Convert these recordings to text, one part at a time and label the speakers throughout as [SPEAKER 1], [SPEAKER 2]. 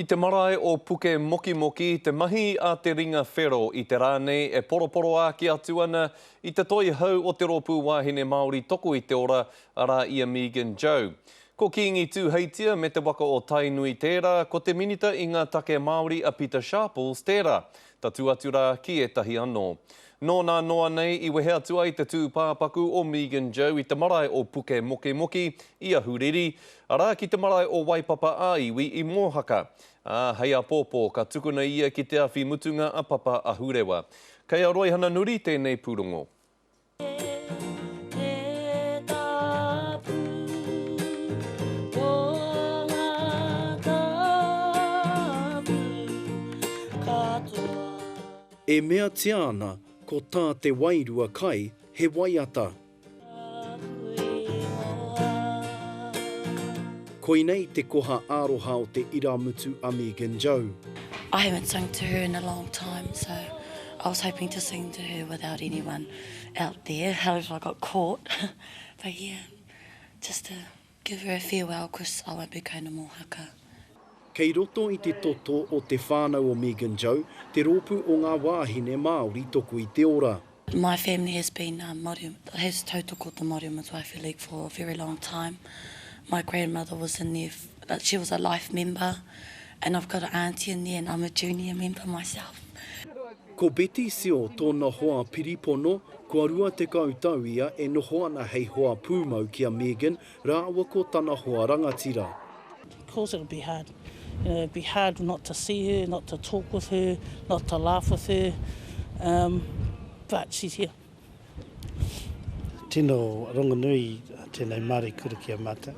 [SPEAKER 1] I te marae o Pukemokimoki te mahi a te ringa whero i te rā nei e poroporoāki atu ana i te toihau o te Rōpū Wāhine Māori Toko i te Ora, arā i a Megan Joe. Ko Kīngi Tūheitia me te waka o Tainui tērā, ko te Minita i ngā Take Māori a Pita Sharples tērā. Tatū atu rā ki ētahi anō. Nō nā noa nei i wehe atu ai te tūpāpaku o Megan Joe i te marae o Pukemokemoki i Ahuriri, arā ki te marae o Waipapa ā-iwi i Mōhaka. Ā, hei āpōpō ka tukuna ia ki te awhi mutunga a Papa Ahurewa. Kei a Roihana Nuri tēnei pūrongo.
[SPEAKER 2] E meatia ana ko tā te wairua kai he waiata. Koinei te koha aroha o te iramutu a Megan Joe.
[SPEAKER 3] I haven't sung to her in a long time so I was hoping to sing to her without anyone out there, however I got caught but yeah just to give her a farewell cause I won't be going to Mohaka.
[SPEAKER 2] Kei roto i te toto o te whānau o Megan Joe te rōpū o ngā wāhine Māori toko i te ora.
[SPEAKER 3] My family has been Māori, has tautoko the Māori Women's Welfare League for a very long time. My grandmother was in there, she was a life member and I've got an auntie in there and I'm a junior member myself.
[SPEAKER 2] Ko Betty Seo tōna hoa piripono, kua 20 tau ia e noho ana hei hoa pūmau ki a Megan rāua ko tana hoa rangatira.
[SPEAKER 4] Of course it'll be hard. You know, it'd be hard not to see her, not to talk with her, not to laugh with her, um, but she's here.
[SPEAKER 5] Tino rongonui tēnei māreikura ki a mātou.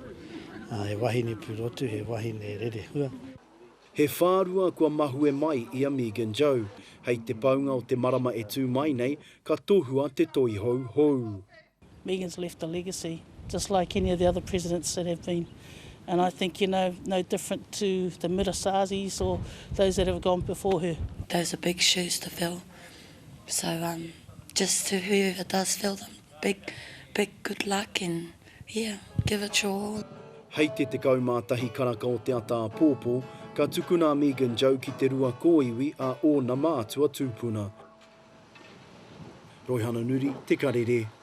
[SPEAKER 5] He wahine pūrotu, he wahine rerehua.
[SPEAKER 2] He whārua kua mahue mai i a Megan Joe. Hei te paunga o te marama e tū mai nei, ka tohua te toihau hou.
[SPEAKER 4] Megan's left a legacy, just like any of the other presidents that have been. And I think, you know, no different to the Mira Sazis or those that have gone before her.
[SPEAKER 3] Those are big shoes to fill. So um, just to whoever does fill them, big, big good luck and yeah, give it your all.
[SPEAKER 2] Hei te 11 karaka o te ata āpōpō, ka tukuna a Megan Joe ki te rua kōiwi a ōna mātua tūpuna. Roihana Nuri, Te Karere.